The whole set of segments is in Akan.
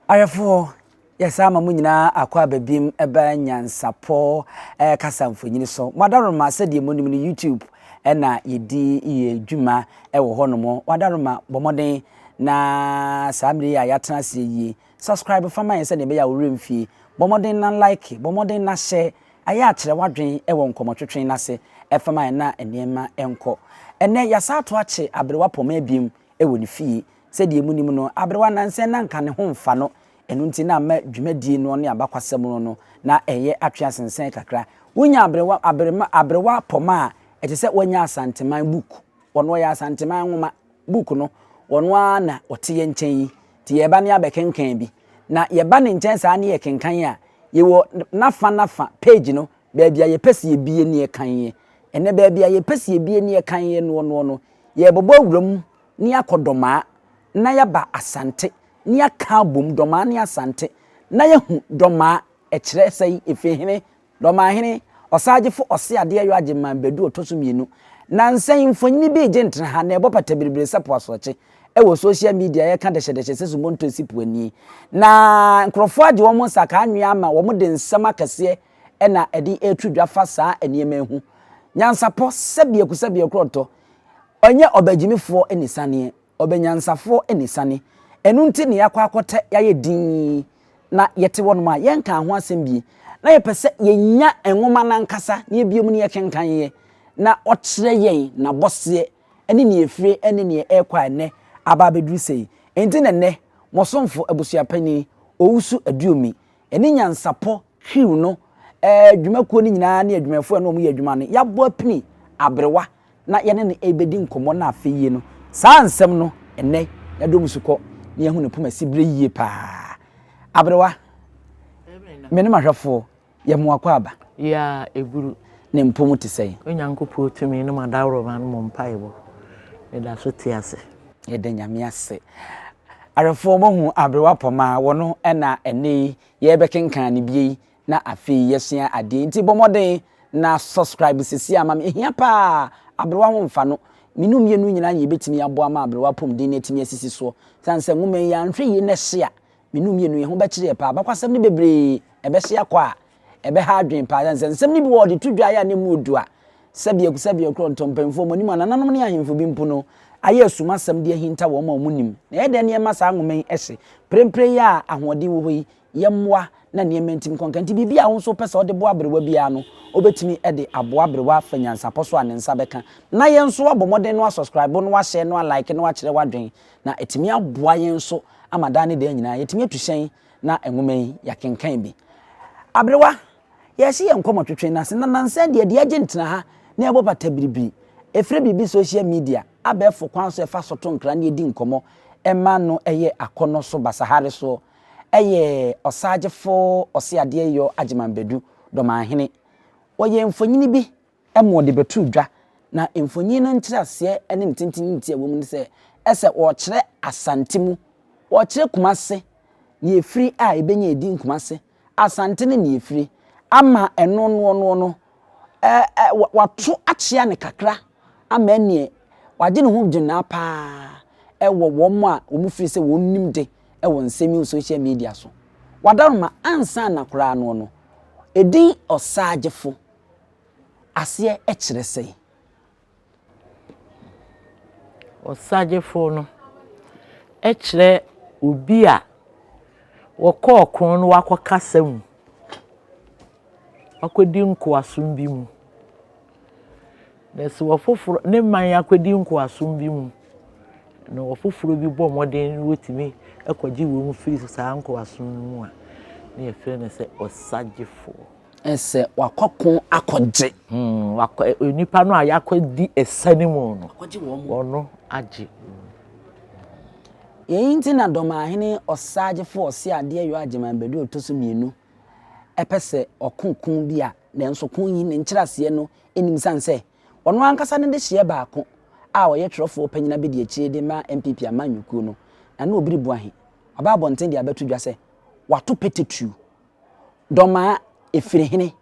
Ahwɛfoɔ, yɛsan ama mo nyinaa akɔ aba bim ɛba nyansapɔ kasa mfonini so. Mo adaworoma sɛdeɛ monim no YouTube ɛna yɛdi yɛ dwuma ɛwɔ hɔ nom. Mo adaworoma bɔ mmɔden na saa mmerɛ yi a yɛatena aseɛ yie subscribe fa ma yɛn sɛdeɛ ɛbɛyɛ a wo werɛ mfie. Bɔ mmɔden na like, bɔ mmɔden na share, ayɛ akyerɛ w'adwen ɛwɔ nkɔmmɔtwetwe no ase ɛfa ma yɛn na nneɛma ɛnkɔ. Ɛnɛ yɛasa ato akye aberewa pɔma abiem ɛwɔ ne fie. Sɛdeɛ monim no, aberewa nansa na nka ne ho mfa no, ɛno nti na ama dwumadie no ne abakwasɛm no no na ɛyɛ atwe asensɛn kakra. Wonya aberewa, aberema, aberewa pɔma a, ɛte sɛ woanya Asanteman book. Ɔno ɔyɛ Asanteman nwoma book no, ɔno ara na ɔte yɛn nkyɛn yi. Nti yɛba ne abɛkenkan bi. Na yɛba ne nkyɛn saa ne yɛkenkan a, yɛwɔ n'afa n'afa page no, baabi a yɛpɛ sɛ yɛbie ne yɛkan yɛ. Ɛnɛ baabi a yɛpɛ sɛ yɛbie ne yɛkan yɛ noɔ noɔ no, yɛbɛbɔ awura mu ne yɛakɔ Dɔmaa na yɛaba Asante ne yɛaka abom Dɔmaa ne Asante na yɛahu Dɔmaa ɛkyerɛ sɛn, Efihene, Dɔmaahene, Ɔsaagyefo Ɔseadeɛ Yɔ Agyeman Badu ɔtɔ so mmienu. Nansa yi mfonini bi regye ntena ha na ɛbɔ patabiribiri sɛ po asorɔkye wɔ social media yɛka dɛhyɛdɛhyɛ sɛ Sumonto si po ani. Na nkurɔfoɔ agye wɔn nsakaa anwea ama wɔn de nsɛm akɛseɛ na ɛde reto dwa fa saa nneɛma yi ho. Nyansapɔ, sɛbiaku sɛbiaku ɔtɔ Ɔnyɛ ɔbagyimifoɔ anisaneɛ, ɔbanyansafoɔ anisane. Ɛno nti na yɛakɔ akɔtɛ, yɛayɛ dinn, na yɛte hɔnom a yɛnkaa ho asɛm bie. Na yɛpɛ sɛ yɛnya nwoma no ankasa na yɛbue mu na yɛkenkan na ɔkyerɛ yɛn n'abɔseɛ ne nea ɛfire ne nea ɛrekɔ a ɛnnɛ aba abɛduru sei. Enti na ɛnnɛ, mo somfo abusuapanin, Owusu Aduomi, ne nyansapɔ crew no, adwumakuo no nyinaa ne adwumayɛfoɔ a ɛne wɔn yɛ adwuma no, yɛabɔ apini aberewa na yɛne no rebɛdi nkɔmmɔ na afei yie no, saa nsɛm no, ɛnnɛ yɛadɔ mu kɔ na yɛahu ne poma siberɛ yie paa. Aberewa, me ne m'ahwɛfoɔ, yɛ mo akwaaba. Yaa eburu. Ne mpɔ mu te sɛn? Onyankopɔn tumi ne mo adaworoma ne mo mpaebɔ, meda so te ase. Yɛda Nyame ase. Awerɛfoɔ moahu aberewa pɔma, wɔno na ɛnnɛ yi yɛrebɛkenkan ne bie yi na afei yɛasua adeɛ nti bɔ mmɔden na subscribe sisi ama me ɛhia paa aberewa ho mfa no menu mmienu nyinaa na yɛbɛtumi aboa ma aberewa apɔmuden no atumi asisi soɔ sane sɛ nwoma yi yɛanhwɛ yie na ɛhye a menu mmienu yɛn ho bɛkyere yɛ paa abakwasɛm no bebree ɛbɛhye akɔ a ɛbɛha adwene paa sane sɛ nsɛm no bi wɔ ɔde to dwa yɛ a ne mu odu a sɛbi aku sɛbi ɛkorɔ ntɔ mpanyinfoɔ wɔn anim a nananom ne ahemfo bi mpo no ayɛ asumasɛm de ahinta wɔn a wɔn nim na ɛyɛ dɛn nneɛma saa nwoma yi ɛhye prempren yi a ahoɔden wɔ hɔ yi yɛmmoa na nneɛma ntim nkɔ nka. Nti biribi a wo nso wopɛ sɛ wode boa aberewa biara no, wobɛtumi de aboa aberewa afa nyansapɔ so a ne nsa bɛka. Na yɛn nso woabɔ mmɔden na woasɔskraibo na woahyɛ na woalaeke na woakyerɛ w'adwene na atumi aboa yɛn nso ama daa ne daa nyinaa yɛatumi atu hyɛn na nwoma yi yɛakenkan bi. Aberewa, yɛrehye yɛn nkɔmmɔtwetwe no ase na nansa yi deɛ deɛ agye ntena ha na yɛbɔ bata biribiri. Ɛfiri biribi social media, abɛɛfo kwan so ɛfa so to nkra na yɛdi nkɔmmɔ ɛma no yɛ akɔnnɔ so basahare soɔ. yɛ Ɔsaagyefo Ɔseadeɛyɔ Agyeman Badu, Dɔmanhene. Wɔyɛɛ mfonini bi ma wɔde bɛtoo dwa, na mfonini no nkyerɛaseɛ ne ne tenten ne ne ti a ɛwɔ mu ne sɛ, ɛsɛ wɔrekyerɛ Asante mu, wɔrekyerɛ Kumase, nea ɛfiri a ɛbɛnya edin Kumase, Asante ne nea ɛfiri, ama ɛno noɔ noɔ no, ɛ ɛ wato akyea no kakra ama ɛneɛ wagye ne ho gyinaa paa ɛwɔ wɔn a wɔn firi sɛ wɔn nim de wɔ nsɛm yi wɔ social media so. Wadaroma ansa na koraa noɔ no, edin Ɔsaagyefo aseɛ kyerɛ sɛn? Ɔsagyefo no kyerɛ obi a wɔkɔ ɔko no wakɔkasa mu, wakɔdi nkoasom bi mu. Na sɛ ɔfoforɔ ne man akɔdi nkoasom bi mu, na ɔfoforɔ bi bɔ mmɔden na wɔtumi kɔgye wɔn firi saa nkoasom no mu a, na yɛfrɛ no sɛ ɔsagyefoɔ. Sɛ wakɔ ko akɔgye. Hmm, wakɔ onipa no a yɛakɔdi ɛsa no mu no. Akɔgye wɔn. Ɔno agye wɔn. Yei nti na Dɔmahene Ɔsagyefo Ɔseadeɛ Yɔ Agyeman Badu a ɔtɔ so mmienu pɛ sɛ ɔko ko bi a nanso ko yi ne nkyerɛaseɛ no nnim sane sɛ ɔno ankasa ne dehyeɛ baako a ɔyɛ twerɛfoɔ panyin abɛdiakyire de ma NPP amanyɔkuo no, Nana Obiri Boahe, waba abɔnten de abɛto dwa sɛ wato pete tuo. Dɔmaa Efirihene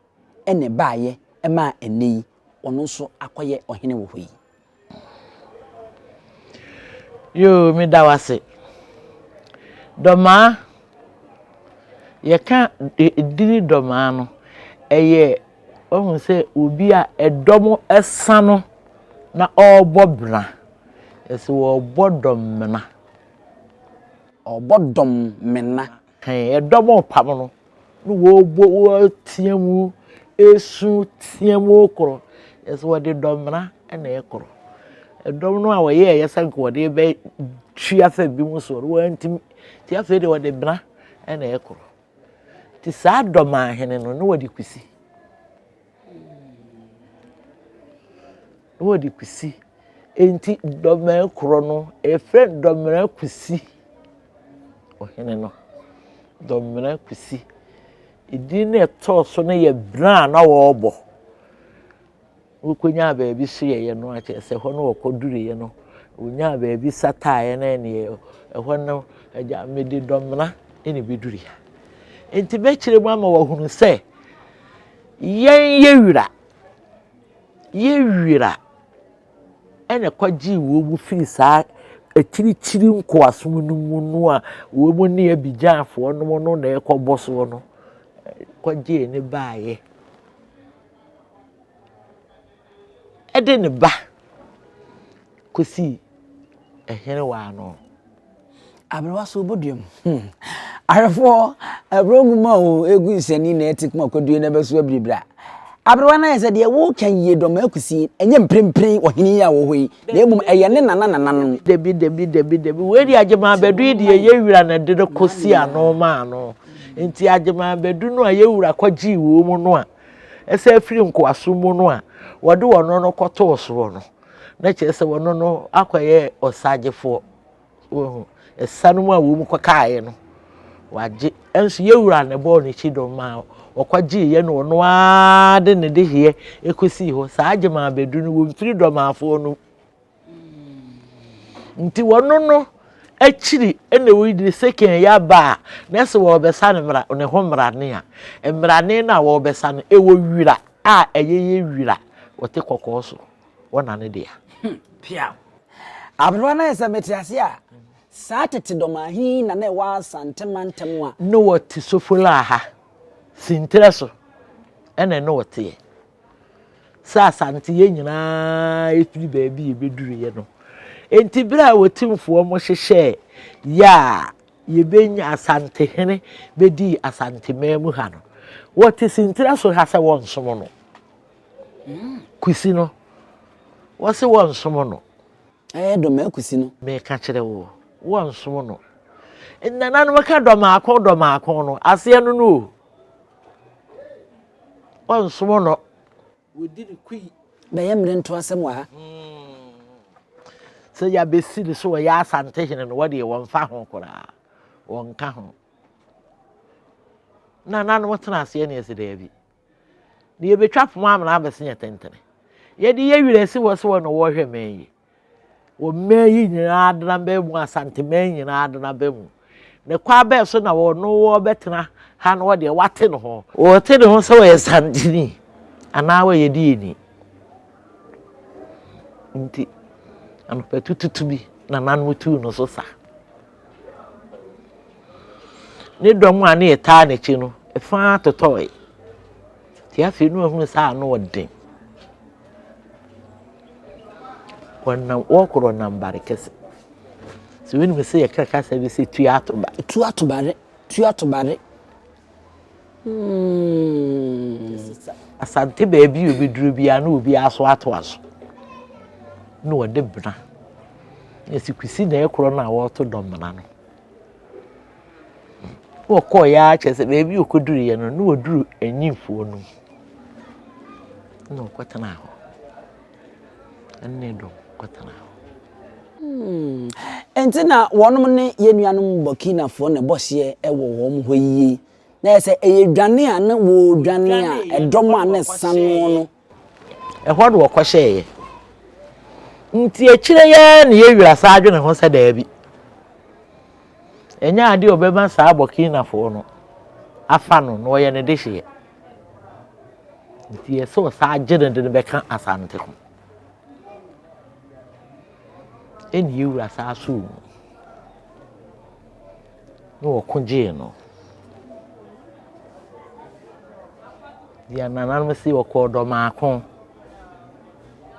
na ɛbaeɛ maa ɛnnɛ yi ɔno nso akɔyɛ ɔhene wɔ hɔ yi. Yoo, meda wo ase. Dɔmaa. Yɛka edini dɔmaa no, ɛyɛ wahu sɛ obi a ɛdɔm sa no na ɔrebɔ bena. Yɛse wɔrebɔ dɔmmena. Ɔrebɔ dɔm mena. Hɛn, ɛdɔm repam no na wɔrebɔ wɔretea mu, resu tea mu rekorɔ. Yɛse wɔde dɔmmena na ɛrekorɔ. Ɛdɔm no a wɔyɛeɛ sɛ nka wɔde rebɛtwi afa binom soɔ no, wɔantumi. Nti afei deɛ wɔde bena na ɛrekorɔ. Nti saa dɔmahene no, na wɔde kusi. Na wɔde kusi. Nti dɔmɛn korɔ no, yɛfrɛ no dɔmena kusi. Ɔhene no, dɔmena kusi. Edin no a ɛtɔɔ so no yɛ bena a na wɔrebɔ. Wɔkɔnyaa baabi soɛeɛ no a, kyerɛ sɛ ɛhɔ no wɔkɔduruiɛ no, wɔnyaa baabi sataeɛ no ɛneɛ ɛhɔ no agya mede dɔmena na ɛbɛdurui ha. Nti mɛkyerɛ mu ama wɔahunu sɛ yɛn yɛ wira, yɛ wira ɛna ɛkɔgyee wɔn mu firi saa akyirikyiri nkoasom no mu no a wɔn ne Abidjanfoɔ nom no na ɛrekɔbɔ soɔ no, kɔgyee ne baeɛ. de ne ba kɔsii ɛhenewa ano. Aberewa so oboduam. Hmm. Ahwɛfoɔ, aburo nwoma o, egu nsani na ɛte kuma kɔdue na ɛbɛso abiribira. Aberewa no ayɛ sɛ deɛ woka yie dɔm akusi, ɛnyɛ mprempren ɔhene yi a wɔ hɔ yi, na mmom ɛyɛ ne nana nananom. Dabi, dabi, dabi, dabi. Wei deɛ Agyeman Badu yi deɛ yɛ wura na ɛde no kɔsi ano maa no. Nti Agyeman Badu no a yɛ wura kɔgyee wɔ mu no a, ɛsɛ afiri nkoasom mu no a wɔde wɔn no kɔtoo soɔ no, na kyerɛ sɛ wɔn no akɔyɛ ɔsagyefoɔ. Wohu, ɛsa no mu a wɔn kɔkaeɛ no, wagye. Ɛnso yɛ wura na ɛbɔɔ n'akyi dɔm maa wɔkɔgyeeɛ na ɔno ara de ne dehyeɛ kɔsii hɔ. Saa Agyeman Badu no, wɔmfiri dɔmaafoɔ no mu. Nti wɔno no akyiri na wɔdi second yɛ aba a, na sɛ wɔrebɛsa ne mmara ne ho mmarane a, mmarane no a wɔrebɛsa no, ɛwɔ wira a ɛyɛ yɛ wira, wɔte kɔkɔɔ so, wɔna ne dea. Hmm, piaw. Aberewa no ayɛ sɛ mete ase a, saa tete dɔmahe yi na na ɛwɔ Asante mantam a. Ne wɔte Sofola ha, Sinterɛ so, ɛna ne wɔteɛ. Sɛ Asante yɛn nyinaa ɛfiri baabi yɛbɛduruiɛ no. Enti berɛ a Otumfoɔ mo hyehyɛɛ yɛ a yɛbɛnya Asantehene bɛdii Asanteman mu ha no, wɔte Sintira so ha sɛ wɔnsom no. Kusi no, wɔse wɔnsom no. Ɛyɛ Dɔmaa Kusi no. Meka kyerɛ wo, wɔnsom no. Nananom ka Dɔmaako Dɔmaako no, aseɛ no no o. Wɔnsom no. Wɔdi no kui. Bɛyɛ mmere ntoasɛm wɔ ha. Sɛ yɛabɛsi no so wɔyɛ Asantehene no, wɔdeɛ wɔmfa ho koraa. Wɔnka ho. Nananom tena aseɛ ne ɛsɛ daabi. Na yɛbɛtwa poma amena abɛse yɛ tentene. Yɛde yɛ werɛ si hɔ sɛ wɔn na wɔhwɛ mmɛn yi. Wɔ mmɛn yi nyinaa adena bɛ mu, Asanteman nyinaa adena bɛ mu. Ne kwan bɛn so na wɔno wɔbɛtena ha na wɔdeɛ wate ne ho? Wɔte ne ho sɛ wɔyɛ Santini anaa wɔyɛ deɛni. Nti anɔpa tututu bi nananom tuu no so sa. Ne dɔm a ne yɛtaa n'akyi no, ɛfa totɔe. Nti afei no ahunu sɛ ano ɔden. Wɔnam wɔkorɔ nam bare kɛse. Sɛ wonim sɛ yɛka kasa bi sɛ tua ato ba. Tua ato bare, tua ato bare. Hmm. Asante baabi a obɛduru biara na obi aso ato aso. Na wɔde bena. Na sikusi na ɛkorɔ no a wɔreto dɔmmena no. Na wɔkɔeɛ ara kyerɛ sɛ baabi a wɔkɔduruiɛ no, na wɔduru Anyimfoɔ no mu. Na wɔkɔtenaa hɔ. Ɛne ne dɔm kɔtenaa hɔ. Hmm. Enti na wɔnom ne yɛn nuanom Burkinafoɔ na ɛbɔ hyeɛ wɔ wɔn hɔ yie. Na ɛyɛ sɛ ɛyɛ dwane a na wɔredwane a ɛdɔm a na ɛsa noɔ no. Ɛhɔ na wɔkɔhyɛeɛ. Nti akyire yi ara na yɛn wura san adwene ho sɛ daabi. Ɛnyɛ adeɛ a ɔbɛma saa Burkinafoɔ no afa no na ɔyɛ ne dehyeɛ. Nti ɛsɛ ɔsan gye no de no bɛka Asante ho. Ɛna yɛn wura san soo mu na ɔko gyee no. Deɛ nananom se wɔkɔɔ Dɔmaako.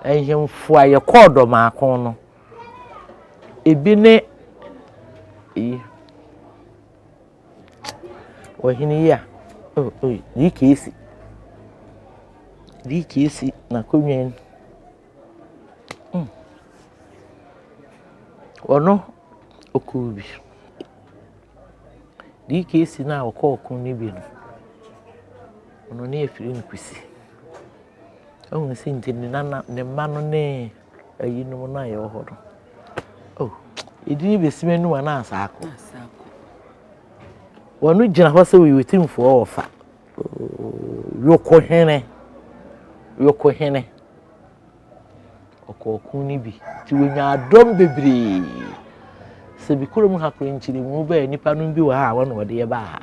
Nhemfo a yɛkɔɔ Dɔmaako no, ebi ne eyi ɔhene yi a oh oh DKC DKC n'akonnwa yi. Mm. Ɔno ɔkɔɔ bi. DKC no a ɔkɔɔ ɔko no bi no, ɔno ne yɛfrɛ no Kusi. Wohu sɛ nti ne nana ne mma no ne ayinom no a yɛwɔ hɔ no. Oh, edin bɛsi m'anim a na asa akɔ. Wɔn gyina hɔ sɛ wɔyɛ otimfoɔ wɔfa. Yokohene, Yokohene. Ɔkɔɔ ɔko no bi nti wɔnyaa dɔm bebree. Sɛ bi kurom ha koraa nkyerɛmu bɛɛ nnipa nom bi wɔ ha a wɔn na wɔde yɛ baa ha.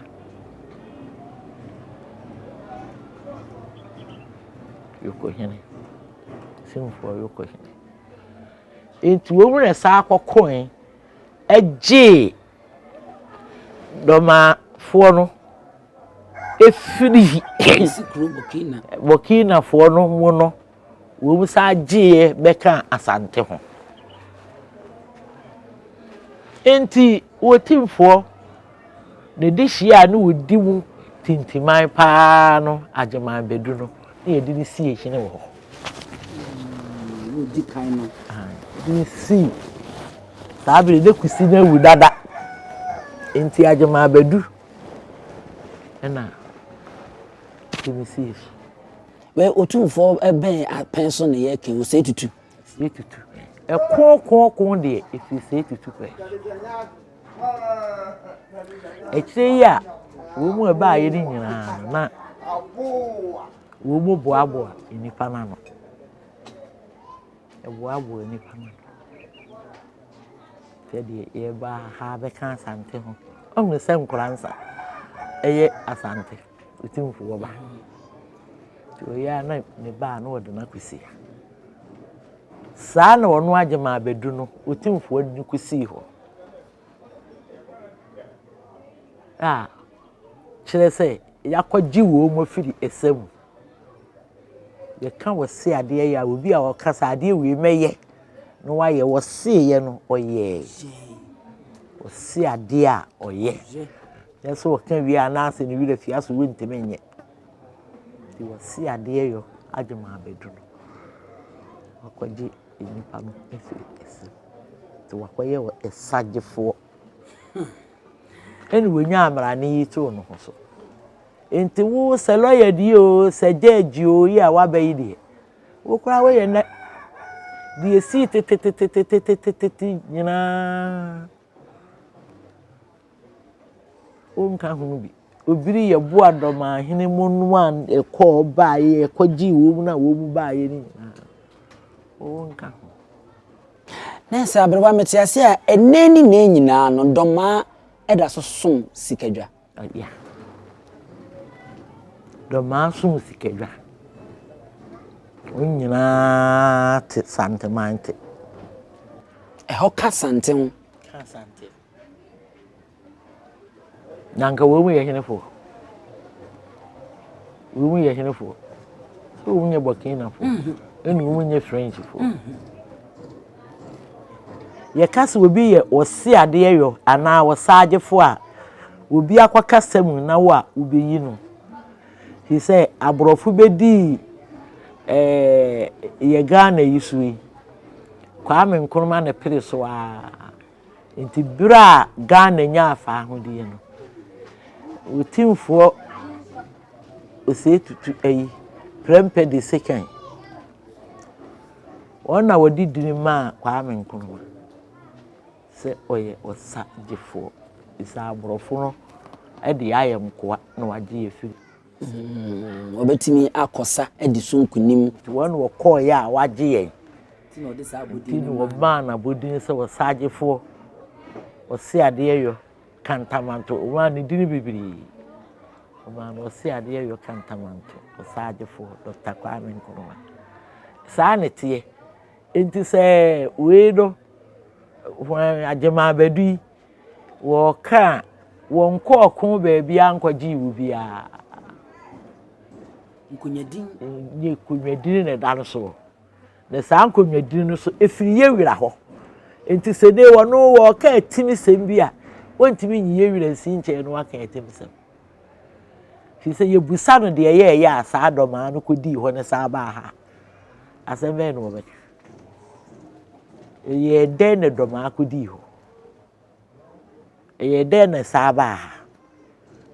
Yokohene, Simfoɔ Yokohene. Nti wɔn na saa kɔkoe gyee dɔmafoɔ no firi Burkinafoɔ no mu no, wɔn san gyeeɛ bɛkaa Asante ho. Nti Otimfoɔ ne dehyeɛ a ne wɔdi mu tintiman paa no, Agyeman Badu no, na yɛde no sii hene wɔ hɔ. Wɔdi kan no. Yɛde no sii saa bere ne Kusi no awu dada. Nti Agyeman Badu ɛna yɛde no sii so. Wɛ Otumfoɔ bɛn apɛn so na yɛka yi, Osei Tutu. Osei Tutu. Ɛko ko ko deɛ ɛfiri Osei Tutu pɛ. Akyire yi a wɔn mu a ɛbaeɛ no nyinaa no, na wɔn mu boaboa nnipa no ano. Ɛboaboa nnipa no ano. Sɛdeɛ yɛba ha bɛka Asante ho. Ɔhunu sɛ Nkoransa ɛyɛ Asante Otumfoɔ ba. Nti ɔyɛ a na ne ba a na ɔde no akɔsi ha. Saa na ɔno Agyeman Badu no, Otumfoɔ de no kɔsii hɔ. A kyerɛ sɛ yɛakɔgye wɔn afiri ɛsa mu. Yɛka wɔse adeɛ yɛ a, obi a ɔka sɛ adeɛ wei mɛyɛ na wayɛ, wɔseeɛ no ɔyɛe. Ɔse adeɛ a ɔyɛ. Nyɛ sɛ ɔka wie a na asɛ ne werɛ fi asɛ wɔntumi nyɛ. Nti wɔse adeɛ yɔ Agyeman Badu no, wakɔgye nnipa no afiri ɛsa mu. Nti wakɔyɛ wɔ ɛsagyefoɔ. Ɛna wɔnyaa mmarane yi too ne ho so. Nti wo sɛ lɔya die o, sɛ gyɛɛgye o yi a waba yi deɛ, wo koraa woyɛ nnɛ. Deɛ ɛsii tetetetetetete nyinaa, wonka ho bi. Obiri yɛ boa dɔmahene mu no a ɛkɔɔ baeɛ, ɛkɔgyee wɔn mu a wɔn mu baeɛ no nyinaa, wonka ho. Na sɛ aberewa mete ase a, ɛnnɛ ne nnɛ nyinaa no, dɔmaa da so som sikadwa. Ya. Dɔmaa som sikadwa. Wɔn nyinaa te Santemante. Ɛhɔ ka Sante ho. Ka Sante. Na anka wɔn mu yɛ henefoɔ? Wɔn mu yɛ henefoɔ? Sɛ wɔn nyɛ Burkinafoɔ, mhm. ɛna wɔn nyɛ Frenchfoɔ. Mhm. Yɛka sɛ obi yɛ ɔse adeɛ yɔ anaa ɔsaagyefoɔ a, obi akɔkasa mu na wo a wobɛyi no. Firi sɛ aborɔfo bɛdii ɛɛ yɛ Ghana yi so yi, Kwame Nkrumah na pere so ara. Nti berɛ a Ghana nyaa faahodie no, Otumfoɔ Osei Tutu ayi, Prempeh the second, wɔn na wɔde dini maa Kwame Nkrumah sɛ ɔyɛ ɔsagyefoɔ. Ɛfiri sɛ aborɔfo no de yɛn ayɛ nkoa na wɔagye yɛn afiri. Wɔbɛtumi akɔ sa adi so nkonim. Nti wɔn na wɔkɔeɛ a wɔagye yɛn. Nti na wɔmaa no abodin sɛ ɔsagyefoɔ, ɔse adeɛ yɔ, kantamanto. Wɔmaa no din bebree. Wɔmaa no ɔse adeɛ yɔ, kantamanto, ɔsagyefoɔ, Dɔkta Kwame Nkrumah. Saa na ɛteɛ. Nti sɛ wei no, hwan Agyeman Badu yi, Wɔka a, wɔnkɔ ɔko baabiara nkɔgye obiara. Nkonnwadin. Nyɛ nkonnwadin na ɛda no soɔ. Na saa nkonnwadin no so, ɛfiri yɛ wira hɔ. Nti sɛ ne wɔno wɔreka atimisɛm bi a, wɔntumi nyi yɛ wira nsi nkyɛn na wɔaka atimisɛm. Firi sɛ yɛbusa no deɛ ɛyɛɛyɛ a saa dɔmaa no kɔdii hɔ ne saa baa ha a, asɛm bɛn na wɔbɛka? Ɛyɛɛ dɛn na dɔmaa kɔdii hɔ? Ɛyɛɛ dɛn na saa baa ha?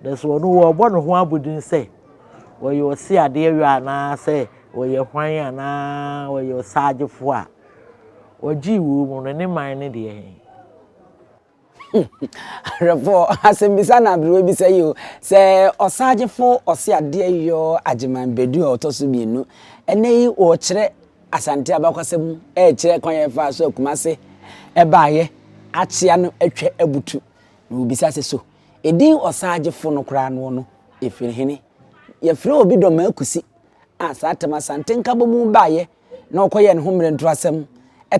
Nanso ɔno wɔrebɔ ne ho abodin sɛ ɔyɛ ɔse adeɛ yɔ anaasɛ ɔyɛ hwan anaa ɔyɛ ɔsagyefo a, ɔgyee wɔ mu no, ne man no deɛ he? Awerɛfoɔ, asɛmbisa na aberewa bisa yi o. Sɛ ɔsagyefo ɔse adeɛ yɔ Agyeman Badu a ɔtɔ so mmienu, ɛnɛ yi wɔrekyerɛ Asante abakɔsɛm mu rekyerɛ kwan a ɛfaa so a Kumase baeɛ akyea no atwa abutu. Na wɔbisa sɛ, So edin Ɔsaagyefo no koraa noɔ no, ɛfiri hene? Yɛfrɛ obi Dɔmaa Kusi a saa tam Asante Nkabɔmu baeɛ na ɔkɔyɛɛ ne ho mmerɛntoasɛm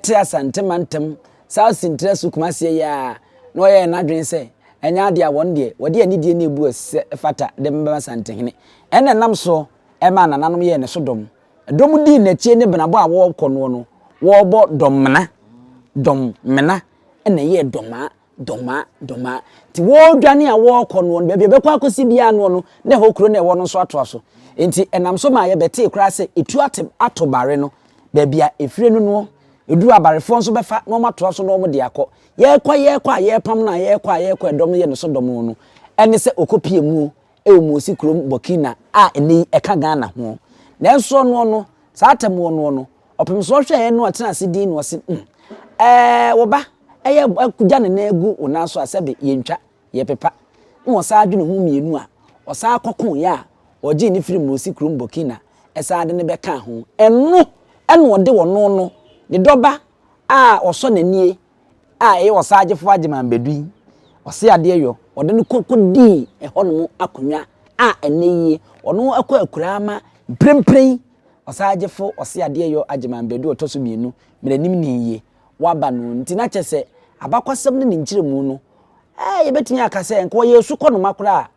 te Asante mantam South Sintra so Kumaseɛ yi ara na ɔyɛɛ n'adwene sɛ ɛnyɛ adeɛ a wɔn deɛ wɔde anidie ne ebu ɛsɛ fata de bɛma Asantehene. Ɛna ɛnam soɔ ɛmaa nananom yɛɛ ne so dɔm. Dɔm dii n'akyi ne benabɔ a wɔrekɔ noɔ no, wɔrebɔ dɔmmena, dɔmmena, ɛna ɛyɛɛ dɔmaa, dɔmaa, dɔmaa. Nti wɔredwane a wɔrekɔ noɔ no, baabi a ɛbɛkɔ akɔsi biara noɔ no, na ɛhɔ kuro no a ɛwɔ no nso atoa so. Nti ɛnam so maa yɛbɛtee koraa sɛ ɛtu ate ato bare no, baabi a ɛfire no noɔ, ɛduru abarefoɔ nso bɛfa na wɔatoa so na wɔde akɔ. Yɛrekɔ yɛrekɔ a yɛrepam no a yɛrekɔ a yɛrekɔ a ɛdɔm no yɛ ne so dɔm no, ɛne sɛ ɔkɔpie muo wɔ Mosi kurom Burkina a ɛnnɛ yi ɛka Ghana ho. Nanso ɔnoɔ no, saa atɛmmuo noɔ no, ɔpem so ɔhwɛeɛ no ɔtena ase dinn na ɔse, mm, ɛɛ, wo ba, ɛyɛ gya ne nan gu wo nan so a sɛbe yɛntwa, yɛpepa. Na ɔsan dwene ho mmienu a, ɔsan kɔkoeɛ a ɔgyee no firii Mosi kurom Burkina san de no bɛkaa ho. Ɛno na ɔde ɔno no, ne dɔba a ɔsɔ n'anie a ɛyɛ Ɔsaagyefo Agyeman Badu yi, ɔse adeɛ yɔ, ɔde no kɔ kɔdii ɛhɔnom akonnwa a ɛnnɛ yi ɔno kɔ akuraa ma mprempren yi Ɔsaagyefo Ɔse adeɛ yɔ Agyeman Badu ɔtɔ so mmienu mmaranim ni yie waba no nti na kyɛ sɛ abakwasɛm ne ne nkyerɛmu no ɛɛ yɛbɛtumi aka sɛ nka ɔyɛ sukɔnoma koraa a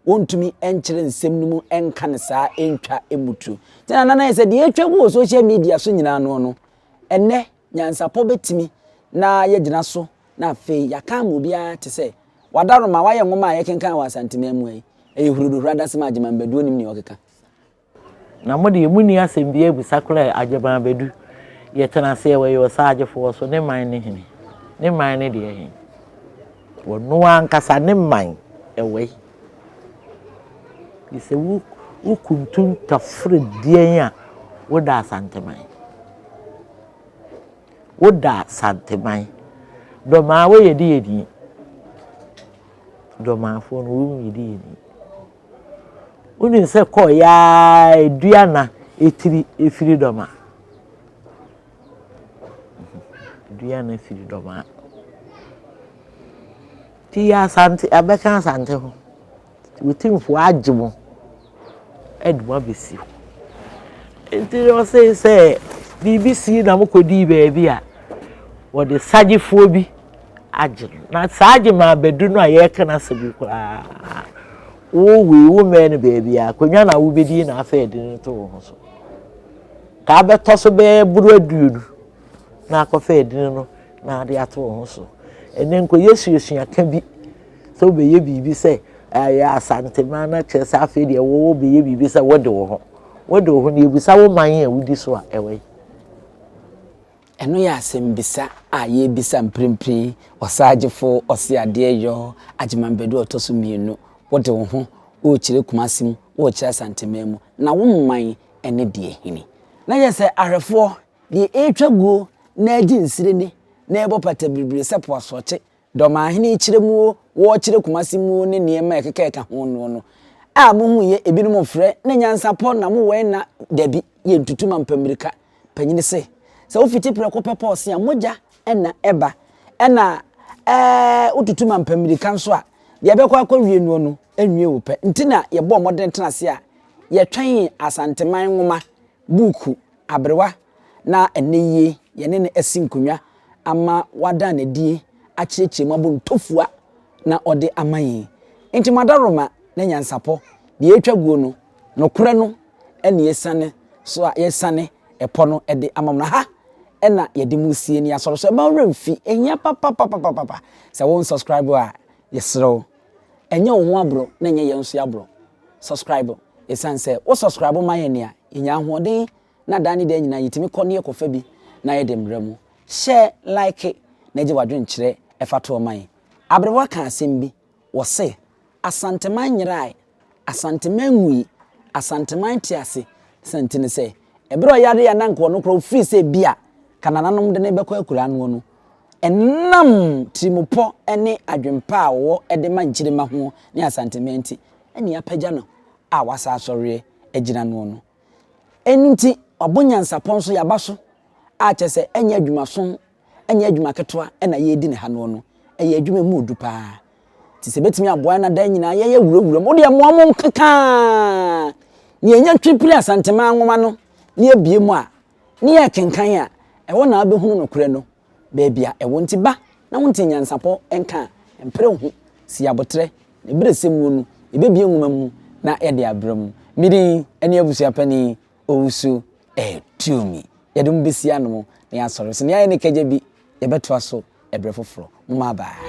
wɔntumi nkyerɛ nsɛm no mu nka no saa ntwa mmutuo nti na nana yɛ sɛ deɛ ɛtwa gu wɔ social media so nyinaa no no ɛnnɛ Nyansapɔ bɛtumi na yɛagyina so na afei yɛaka ama obiara te sɛ Wadaroma wayɛ nwoma a yɛkenkan wɔ Asanteman mu ha yi. Ɛyɛ huruduhura adasɛm a Agyeman Badu onim nea ɔkeka. Na mo deɛ monni asɛm biara bisa koraa Agyeman Badu yɛtena aseɛ wɔyɛ ɔsaagyefoɔ so ne man ne hene? Ne man ne deɛ he? Ɔno ankasa ne man ɛwɔ he? Sɛ wo wo kuntun tafere deɛn a woda Asanteman? Woda Asanteman. Dɔmaa woyɛ de yɛ ni. Dɔmaafoɔ no wɔn yɛ de yɛ ni. Wonim sɛ kɔɔ yaa edua na etiri efiri dɔma. Dua na efiri dɔmaa. Nti yɛ Asante abɛka Asante ho. Otumfoɔ agye mo de mo abɛsi hɔ. Nti ɔse sɛ biribi sii na mokɔdii baabi a, wɔde sagyefoɔ bi agye no. Na saa agye ma abɛdu no a yɛreka no asɛm yi koraa, wo wei wo mmɛn no baabi a, akonnwa na wobɛdi na afei ɛde no to wo ho so. Ka abɛtɔ so bɛyɛ boro aduonu na akɔfa ɛdini no na ade ato wo ho so. Ɛnɛ nkɔyɛ suasua ka bi sɛ wobɛyɛ biribi sɛ ɛyɛ Asanteman na kyerɛ sɛ afei deɛ wo wobɛyɛ biribi sɛ wode wo ho. Wode wo ho no yɛbisa wo man a wodi so a ɛwɔ yi. Ɛno yɛ asɛmbisa a yɛrebisa mprempren, Ɔsaagyefo Ɔseadeɛ Yaw Agyeman Badu a ɔtɔ so mmienu, wode wo ho worekyerɛ Kumasi mu, worekyerɛ Asanteman mu, na wo man ne deɛ hene? Na yɛ sɛ ahwɛfoɔ, deɛ ɛretwa guo na agye nsirene na ɛrebɔ patabiribiri sɛ po asorɔkye Dɔmahene kyerɛ muo, wɔrekyerɛ Kumasi muo ne nneɛma a ɛkeka ɛka ho noɔ no a mohuiɛ, ebinom frɛ na nyansapɔ na mowɔɛ na dabi, yɛntutu ma mpa mmirika. Panyini se, sɛ wofiti prɛko pɛ pɔɔse a, mogya na ɛba, ɛna ɛɛ wotutu ma mpa mmirika nso a, deɛ ɛbɛkɔ akɔwie noɔ no nwie wo pɛ. Nti na yɛbɔɔ mmɔden tena ase a yɛtwɛn Asanteman nwoma, buuku, aberewa na ɛnnɛ yie yɛne no asi nkonnwa ama wada no adie akyerɛkyerɛ mu abɔ ntofua na ɔde ama yɛn. Nti mo adaworoma ne nyansapɔ, deɛ ɛretwa guo no, nokorɛ no ɛna yɛsiane so a yɛsiane ɛpɔ no de ama mo. Na ha ɛna yɛde mo sie ne asɔre so. Ɛma wo werɛ mfi, ɛhia papapapapapa. Sɛ wo nsubscribe a, yɛserɛ wo, ɛnyɛ wo ho aborɔ na ɛnyɛ yɛn nso aborɔ. Subscribe, ɛsiane sɛ wo subscribe ma yɛn a, yɛnya ahoɔden na daa ne daa nyinaa yɛtumi kɔ ne yɛkɔfa bi na yɛde mmerɛ mu. Hyɛ like na gye w'adwenkyerɛ ɛfa toɔ ma yɛn. Aberewa ka asɛm bi, wɔse, Asanteman nyerae, Asanteman nwui, Asanteman te ase. Sɛ nti ne sɛ, ɛberɛ a ɔyare a na anka ɔno koraa ɔfiri sɛ bi a ka nananom de no bɛkɔ akuraa noɔ no, ɛnam tirimupɔ ne adwempa a ɔwɔ de ma nkyirimma ho ne Asanteman nti, ɛne apagya no a wasa asɔreɛ agyina noɔ no. Ɛno nti, wabɔ nyansapɔ nso yɛaba so a kyerɛ sɛ ɛnyɛ adwumaso, ɛnyɛ adwuma ketewa na yɛredi no ha noɔ no, ɛyɛ adwuma mu du paa. Nti sɛ ɛbɛtumi aboa na daa nyinaa yɛyɛ wurawura mu, wodeɛ mmoa mo nkekaa ne yɛnya twipiri Asanteman nwoma no ne yɛbie mu a, ne yɛkenkan a, ɛhɔ na wobɛhunu nokorɛ no baabi a ɛwɔ. Nti ba na wonte nyansapɔ nka a, mpere wo ho, si aboterɛ, na ɛberɛ sɛ muo no, yɛbɛbie nwoma mu na yɛde abrɛ mu. Me din ne Abusuapanin Owusu Aduomi. Yɛde mo bɛsi ano na yɛasɔre so. Nea ayɛ ne kagya bi, yɛbɛtoa so ɛberɛ foforɔ. Momma bye.